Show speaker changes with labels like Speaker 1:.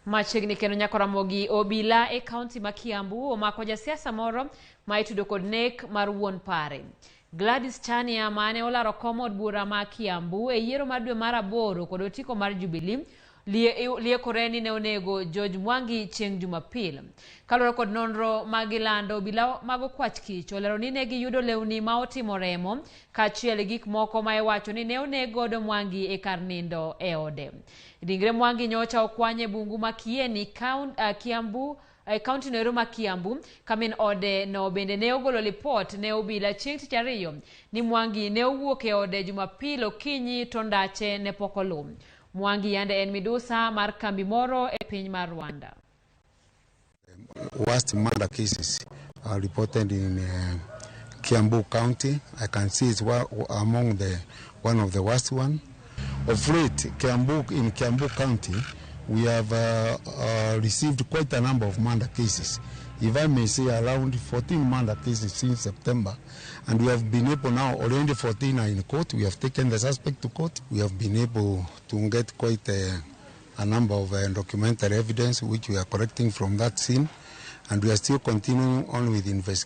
Speaker 1: Machiegni kendo nyako Ramogi obila e kaunti ma Kiambu omako jasiasa moro ma itudo kod nek mar wuon pare. Gladys Chania mane olaro kom od bura ma Kiambu e yiero mar dwe mar aboro kod otiko mar Jubilee liekore ni ne onego George Mwangi chieng' Jumapil. Kaluwore kod nonro ma gilando, obila mag okwach kich olero ni ne giyudo lewni ma otimo remo kaachiel gi gik moko ma iwacho ni ne oneg godo Mwangi e kar nindo e ode. Ringre Mwangi nyocha okwany e bungu ma Kieni, Kiambu, e kaunti noero ma Kiambu, ka min ode no bende ne ogolo lipot ne obila chieng' tich ariyo ni Mwangi ne owuok e ode Jumapil okinyi to ndache ne pok oluw. Mwangi yande en midusa mar kambi moro e piny mar Rwanda.
Speaker 2: Worst murder cases are reported in Kiambu County. I can see it's among the one of the worst one. Of late, in Kiambu County, we have received quite a number of murder cases. If I may say, around 14 murder cases since September. And we have been able now, already 14 are in court. We have taken the suspect to court. We have been able to get quite a number of documentary evidence which we are collecting from that scene. And we are still continuing on with investigation.